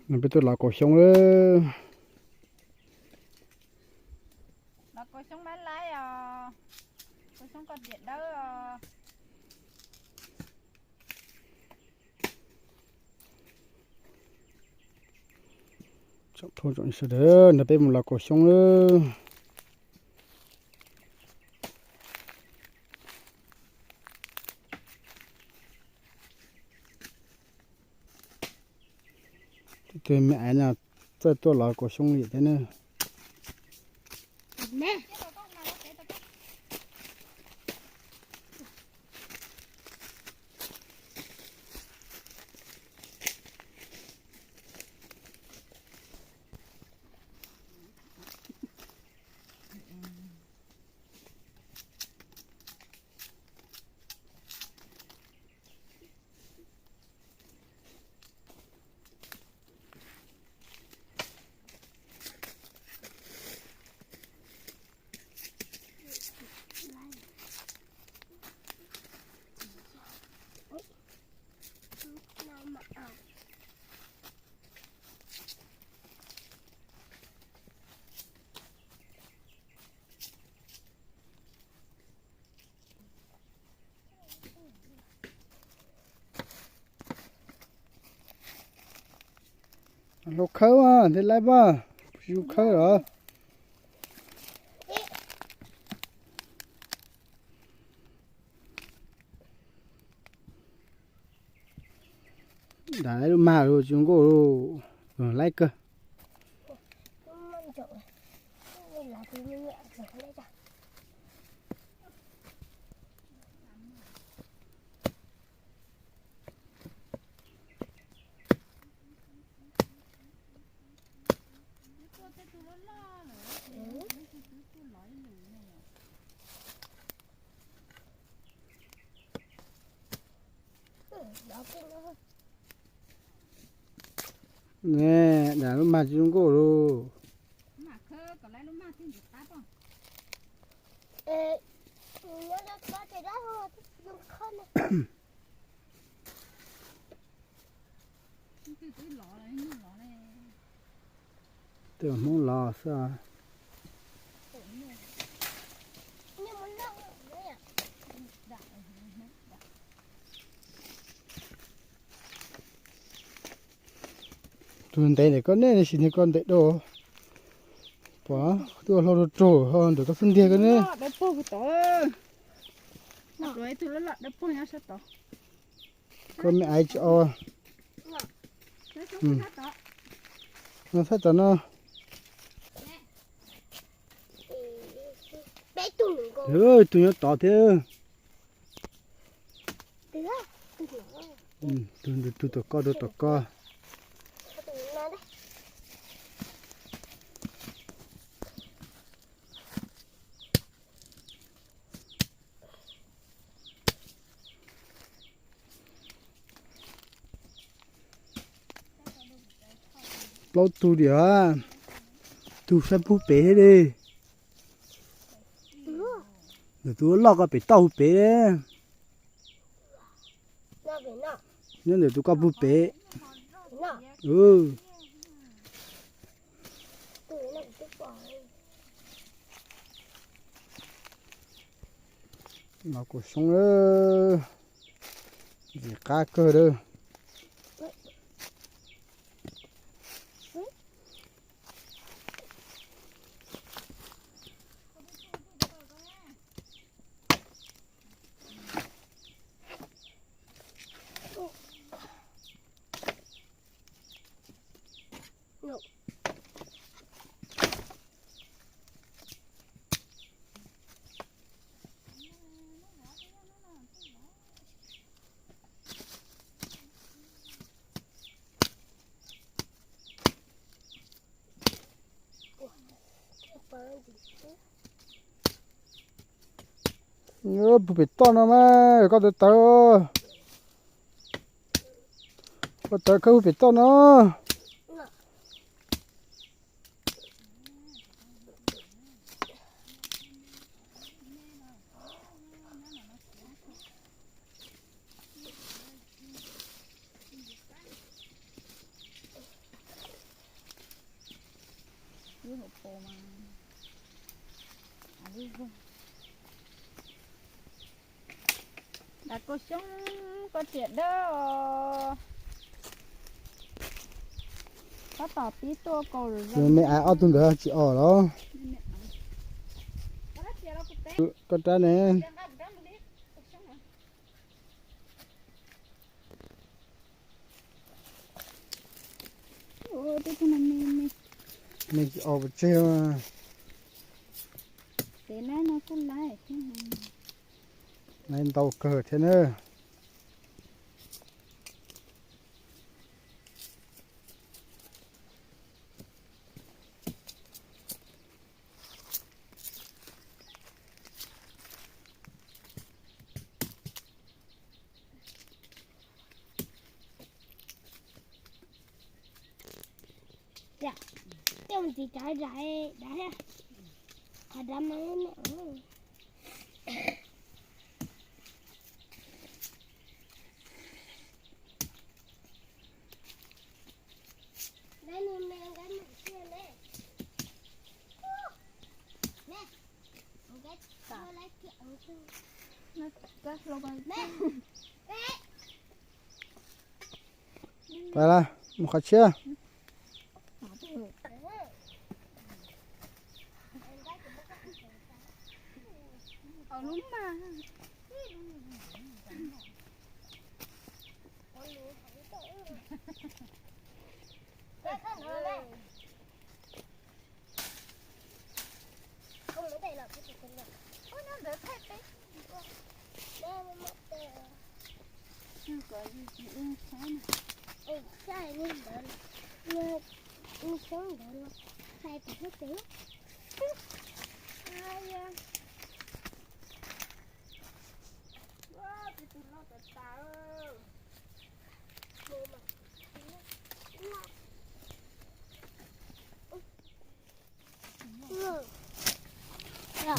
Peb tuaj lov kaus xyoob lawm. Lov kaus xyoob mab laib os, kaus xyoob koj diam dawb os. Tsoom phooj tsoom ywg sawv daws, nrog peb mus lov kaus xyoob lawm. Tus me aiv no txawj tuaj lov kaus xyoob li thiab na. Hlub khawb mas thiaj laib pab, tsis hlub khawb los. Dam lub mag tsis zoo nkauj, laib kawg. Ne, dam lub mag tsis zoo nkauj lauj. Tej Hmoob lov xwb. Tus ntev ntawm koj ne, sim niag koj ntev dua. Pom twb ua hlau rau rau ho ntawm koj xub ntiag koj ne. Koj me aiv tsis o. No thaij tom no. Tus nyob tod thiab. Tus tom koj, tus tom koj. Plaub tug diam, tug saib puag pem thiab li. Tus loj koj pem toj puag pem. Nyob ntawm tus koj puag pem. Lov kaus xyoob, ntxim qab kawg lawm. Puag pem toj no mas koj tawv tawv, koj tawv khawb puag pem toj no. Dav kaus xyoob koj riam dawb os. Tab tom pib tuaj kaus. Me me aiv ob tug ntawd tsis os los? Koj rab ne? Me tsis os pov tseg. Laiv ntau kawg thiab na. Tej mus txiv cov zais dav, qhov dav mas me. Pais lawm, mus qhov tshiab.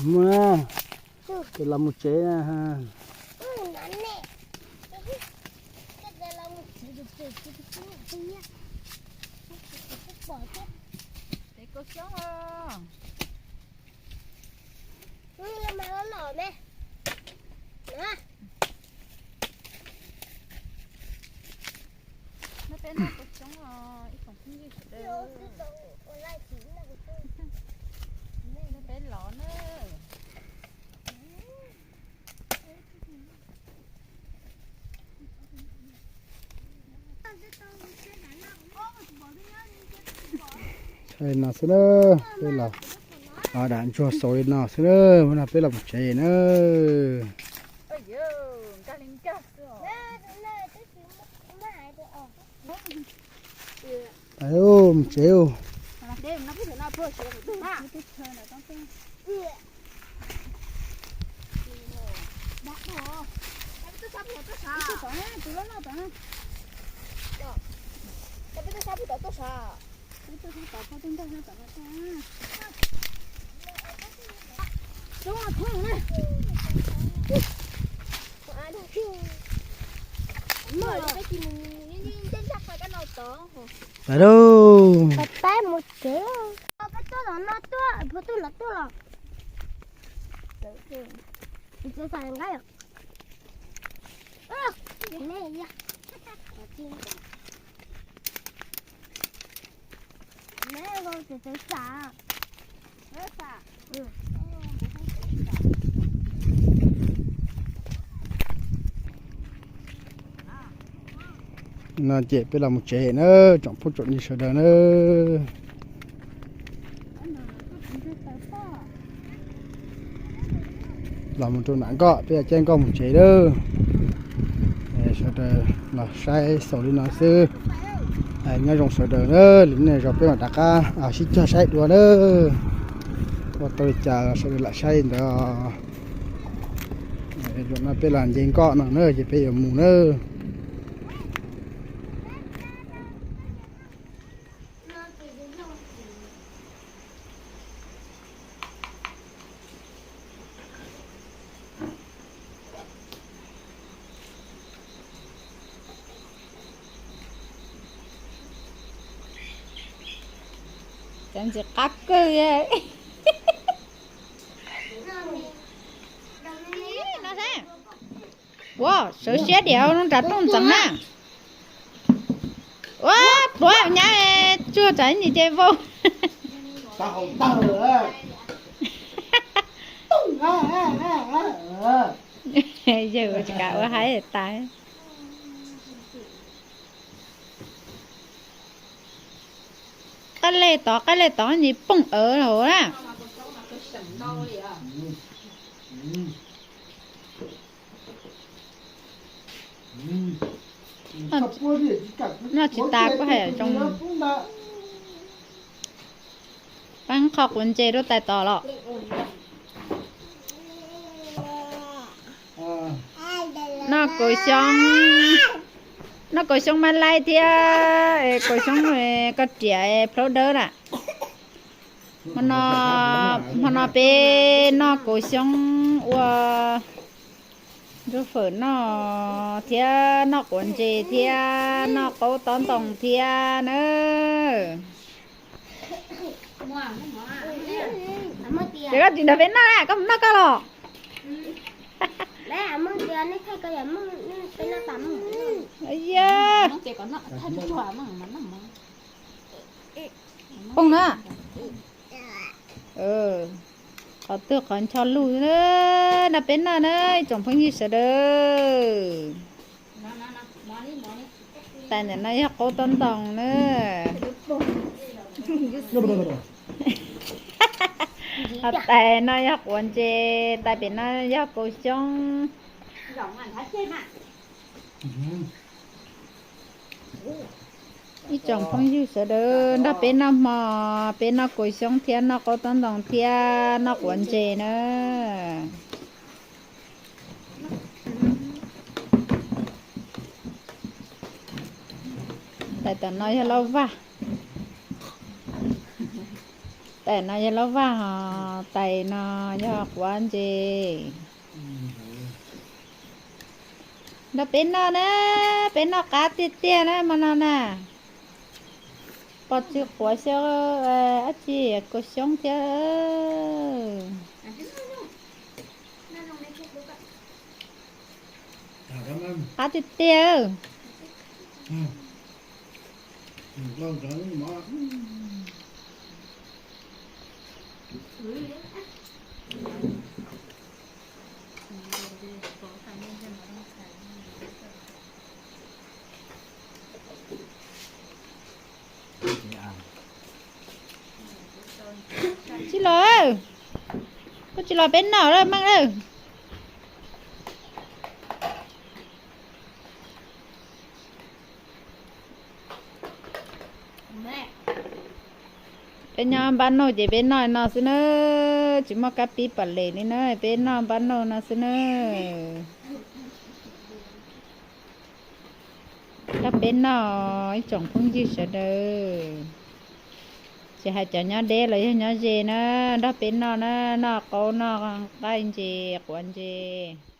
Muaj, peb los mus tsev na. Peb kaus xyoob os. Neb peb noj kaus xyoob os ib tsoom phooj ywg sawv daws. Neb peb los na. Saib no xwb na, peb los, los dam ntsuag xaus li no xwb na, hnub no peb los mus tsev na. Mus tsev. Pais lauj. Peb mus tsev. Peb tuaj los no tuaj, peb tuaj los tuaj los. Txiv xav nqaij os. No ces peb los mus tsev na, tsoom phooj tsoom ywg sawv daws na. Los mus rau nram nkoj, peb caij nkoj mus tsev lawm. Sawv daws los saib xaus li no xwb. Nyob zoo sawv daws na, lwm niaj zog peb mam rov qab sib cog saib dua na. Ua tau li cas sawv daws lam saib ntawd. Zaum no peb los nce nkoj no na ces peb yuav mus na. Cov ntxim qab kawg. Ua sawv siab diam nrav rooj ntxeev na. Ua pluav nyab tsuag tsam ib ntsis ces vau. Yawg ua tsis kav ua haib tas. Qaij lej tod qaij lej tod ib ntsis poob awv hauv na. Noj tsis tas kuj hais zoo. Pab qho quav ntses rau tais tod los. Noj kaus xyoob, noj kaus xyoob mab laib thiab kaus xyoob koj riam plaub dawb na. Hmo no peb noj kaus xyoob ua ncuav fawm noj thiab noj quav ntses thiab noj qaub tob ntoo thiab na. Ces koj tsis nrog peb noj na, koj mus noj koj los. Poob na. Qhov twg qhov ncho lug na, nrog peb noj na ib tsoom phooj ywg sawv daws. Tais ntawm no yog qaub tob ntoo na. Tais no yog quav ntses, tais pem no yog kaus xyoob. Ib tsoom phooj ywg sawv daws nrog peb noj hmo, peb noj kaus xyoob thiab noj qaub tob ntoo thiab noj quav ntses na. Tais tom no yog lauj vaj. Tais no yog lauj vaj hos tais no yog quav ntses. Nrog peb noj na, peb noj qab tiag tiag na hmo no na. Pom tsis quav xyoob, dab tsi kaus xyoob thiab. Qab tiag tiag. Tsis los, koj tsis los peb noj lawm Meej lawm. Peb nyob npab nauj ces peb noj no xwb na, tsis muaj kab pib pam les li na, peb noj npab nauj no xwb na. Nrog peb noj ib tsoom phooj ywg sawv daws, tsis hais cov nyob deb los yog nyob ze na, nrog peb noj na, noj qaub noj nqaij ntses quav ntses.